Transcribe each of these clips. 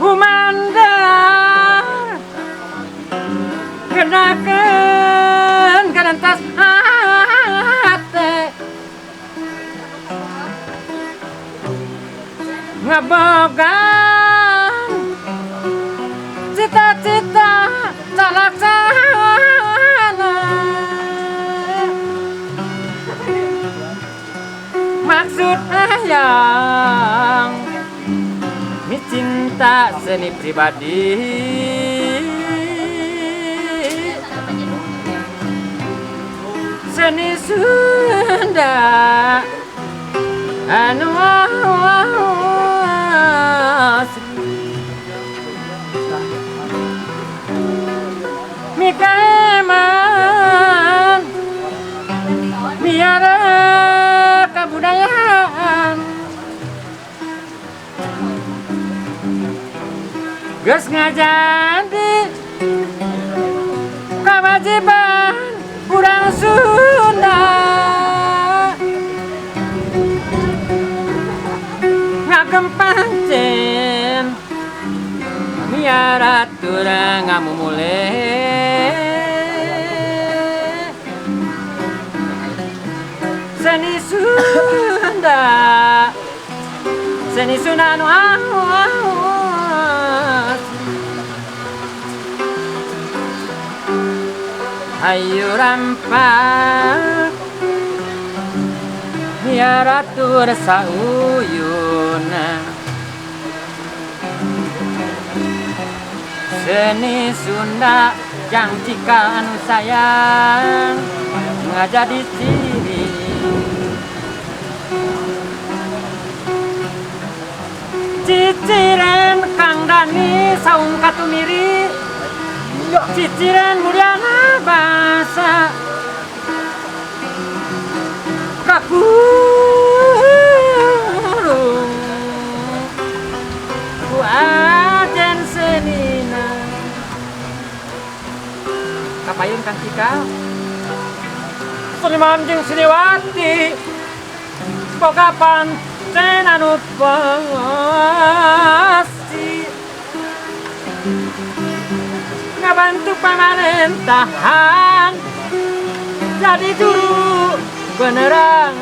Humandar kenakan karentas hate ngabogaan cita-cita calaksana maksud hayang cinta seni pribadi seni Sunda anu asli mikaeman miara kabudayaan geus ngajadi kewajiban urang Sunda ngagem pancen miara turang ngamumule seni Sunda seni Sunda anu hayu rampak miara tur sauyuna seni Sunda jang cikal anu sayang ngajadi ciri ciciren Kang Dani saung katumiri ciciren mulyana basa kakurung ku ajen senina kapayun Kang Cikal seniman jeung seniwati boga pancen anu pasti ngabantu pamarentahan jadi juru penerangan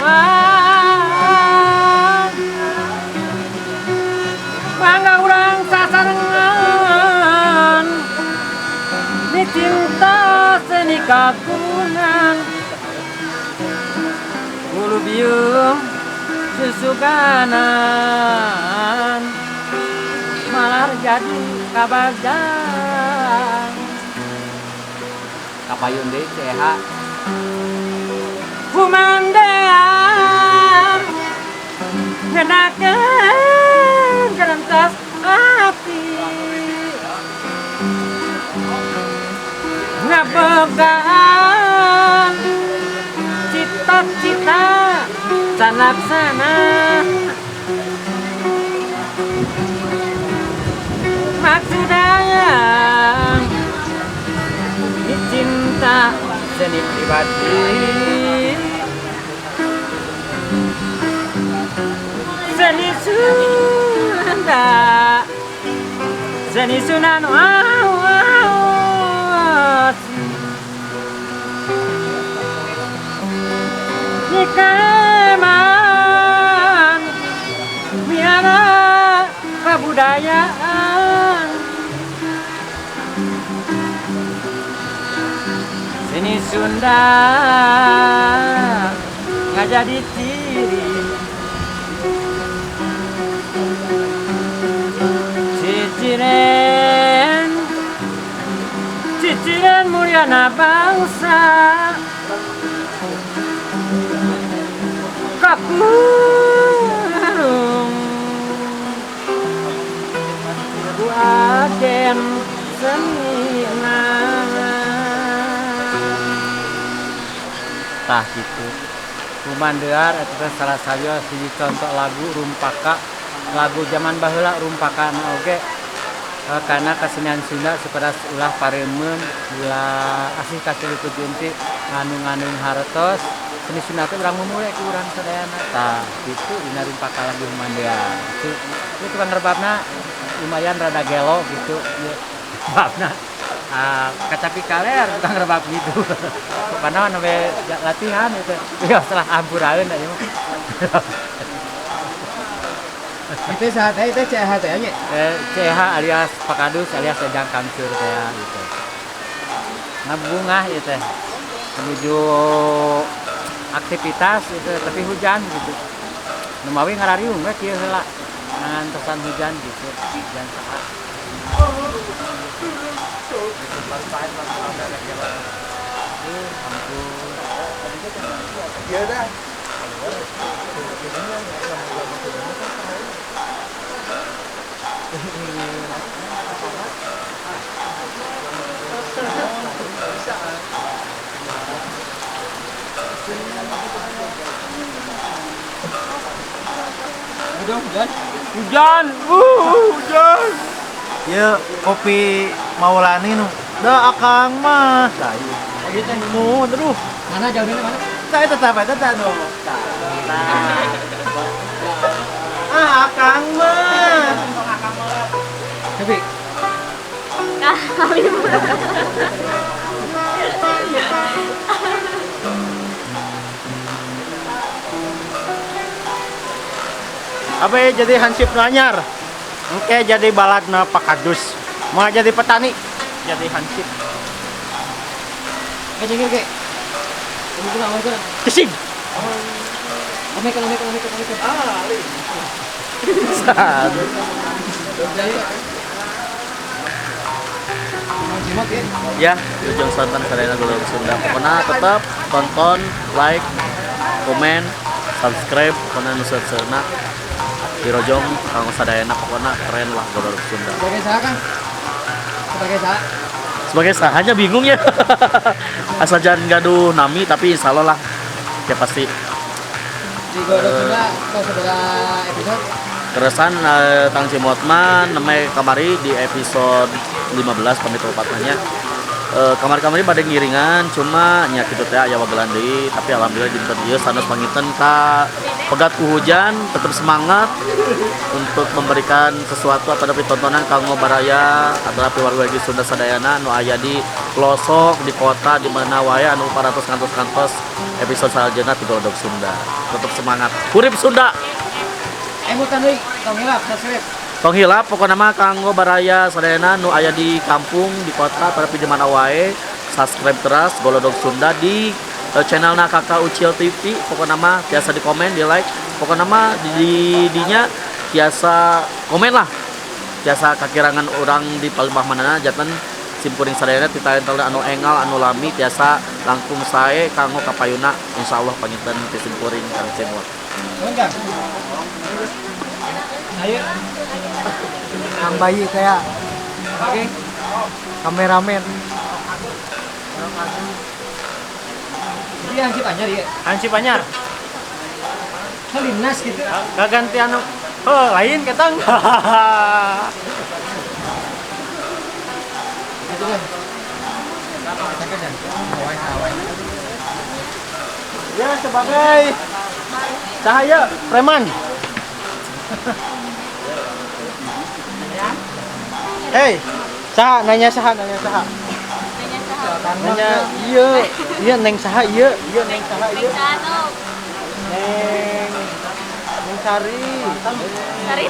mangga urang sasarengan ni cinta seni kagunan bulu biung susuganan malah jadi kabagjaan kapayun deui CH humandean ngenakeun karentas hati ngabogaan cita-cita calaksana maksud hayang cinta seni pribadi seni Sunda seni Sunda nu asli nikeman miara kabudayaan seni Sunda ngajadi ciri ciciren ciciren mulyana bangsa kakurung ku agen senina. Tah gitu Kumandear eta salah saja hiji contoh lagu rumpaka lagu zaman baheula rumpaka na oge karena kesenian Sunda supaya ulah paremen ulah asih kasil ku junti ngandung-ngandung hartos Seni Sunda teh urang mumule ku urang sadayana. Tah, kitu dina rumpaka lagu Humandear. Itu ieu tukang rebabna lumayan rada gelo gitu ieu rebabna. Ah, kacapi kaler tukang rebab gitu. Pokona nembe latihan itu. Ya setelah ampuraeun ieu mah. Itu saha teh, itu CH teh nya? CH alias Pak Kadus alias Ejang Kamsur teh gitu. Ngabungah ieu teh menuju aktivitas itu, tapi hujan gitu. Nu mawi ngarariung we kieu heula ngantosan hujan gitu. Hujan saha. Ampun. Iya dah. Hujan. Hujan, hujan. Ya kopi Maulani nu. Da akang mah. Tah ieu. Ieu teh Nu terus. Mana jauhnya mana? Tah eta tah eta tah nu. Ah akang mah. Tapi Kali. Abe jadi hansip nu anyar. Engke jadi baladna Pak Kadus. Mau jadi petani, jadi hansip. Oke, jengkel ke. Tunggu, Kesing. Omekan, omekan, omekan, omekan. Ah, Ya, Ujung Sonten Sadayana Golodog Sunda. Pokoknya tetap tonton, like, komen, subscribe, pokoknya nu seuseurna dirojong kanggo sadayana, pokoknya keren lah Golodog Sunda. Sebagai saha, Kang? Sebagai saha? Sebagai sahanya bingung ya. Asal jangan gaduh nami, tapi insya Allah lah ya pasti. Di Golodog Sunda atau sebelah episode? Terusan Kang Cimot mah namanya kamari di episode 15 pamit opatnya. Kamari-kamari pada ngiringan cuma nya kitu teh aya wagelan deui, tapi alhamdulillah dinten ieu sanes panginten ka pegat ku hujan, tetep semangat untuk memberikan sesuatu atau dapat tontonan kanggo baraya atau dapat warga Sunda sadayana nu aya di pelosok, di kota, di mana wae anu 400 kantos-kantos episode salajengna ti Golodog Sunda. Tetep semangat. Hurip Sunda. Emutan deui, tong hilap subscribe. Tong hilap pokona mah kanggo baraya sadayana nu aya di kampung, di kota, tapi di mana wae, subscribe terus Golodog Sunda di channelna Kakak Ucil TV. Pokona mah tiasa di komen, di like, pokona mah di dinya tiasa komen lah, tiasa kakirangan orang di palembah manana janten simkuring sadayana tita anu engal anu lami tiasa langkung sae kanggo kapayuna insyaallah panginten ti simkuring Kang Cemot. Kang. Ayo. Kang Bayi saya. Oke. Kameramen. Jadi hansip anyar ya? Hansip anyar. Linnas gitu. Kaganti anu. Oh, lain ketang. Gitu kan. Ya sebagai cahaya preman. Hei, saha nanya saha nanya saha. Nanya saha. Nanya iya, iya neng saha iya, iya neng saha iya. Neng Neng Neng Sari. Sari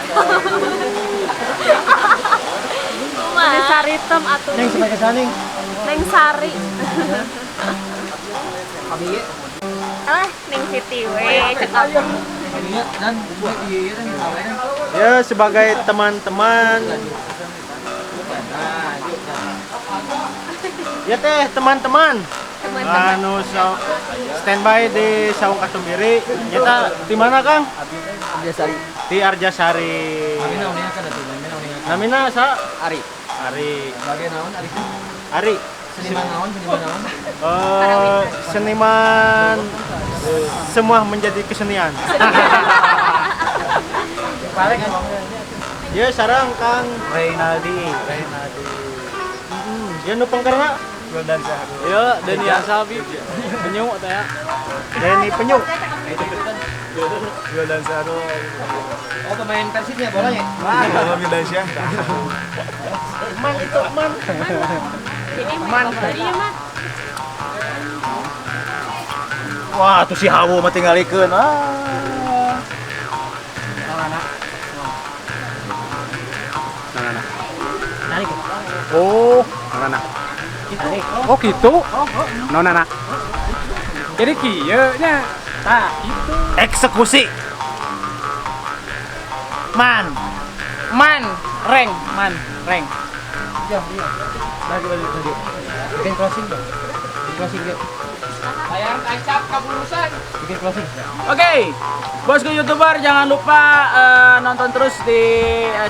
Neng Sari tem atuh. Neng sebagai saha neng? Neng Sari. Abi ye. Alah, Neng Siti we cekap. Dan iya kan. Ya sebagai teman-teman. Ya teh teman-teman. Anu so, standby di Saung Kasumbiri. Nyata di mana Kang? Arjasari. Di Arjasari. Namina sa? Ari. Ari. Sebagai naon Ari? Ari. Seniman naon? Seniman naon? Seniman semua menjadi kesenian. Paling Ya sarang Kang Reynaldi. Reynaldi. Ya nu pengkerna? Wildan Syahrul. Iya, Deni Asabi. Penyu teh ya. Deni Penyu. Wildan Syahrul. Oh, pemain Persibnya bolanya. Wah, Wildan Syahrul. Man itu man. Jadi man. Iya, man. Wah, tuh si Hawu mah tinggalikeun. Ah. Nah, Tarik. Oh, Nona. Oh gitu. Nona nak. Jadi kieu nya. Tah, gitu. Eksekusi. Man. Man, reng, man, reng. Iya, iya. Lagi lagi lagi. Bikin closing dong. Bikin closing yuk. Layar tancap kaburusan. Bikin closing. Oke, bosku YouTuber jangan lupa nonton terus di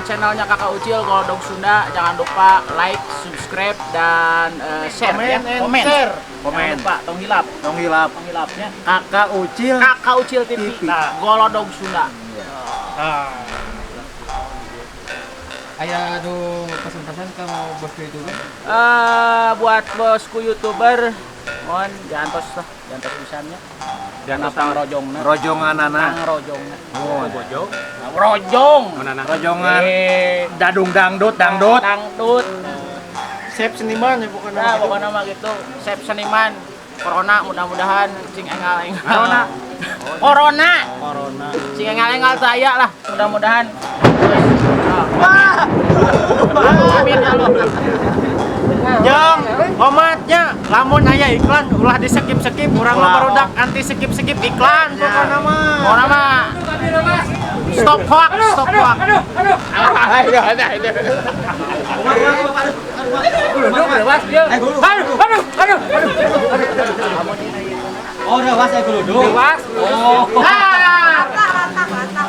channelnya Kakak Ucil Golodog Sunda. Jangan lupa like, subscribe dan share Komen ya. and Komen. share. Jangan Komen. lupa, tong hilap. Tong hilap. Tong hilapnya. Kakak Ucil. Kakak Ucil TV, TV. Nah, Golodog Sunda. Ah. Ayah aduh pesan-pesan kalau bosku YouTuber. Buat bosku YouTuber, mohon diantos lah, diantos pisannya. Diantos pangrojongna. Rojonganana. Pangrojongna. Oh, Bojong. Rojong. Nona. Rojongan. Dadung dangdut, dangdut. Dangdut. Sep seniman ya bukan Nah, pokoknya mah gitu. Sep seniman. Corona mudah-mudahan cing engal-engal. Corona. Corona. Corona. Cing engal-engal saya lah, mudah-mudahan. Amin Allah. Jeng, omatnya lamun aya iklan ulah di skip-skip urang mah barudak anti skip-skip iklan pokokna mah. Corona mah. Stop hoax, stop hoax. Aduh, aduh, aduh, aduh. Oh, rewas ya geluduk. Rewas. Oh. Ah. Rata, rata, rata.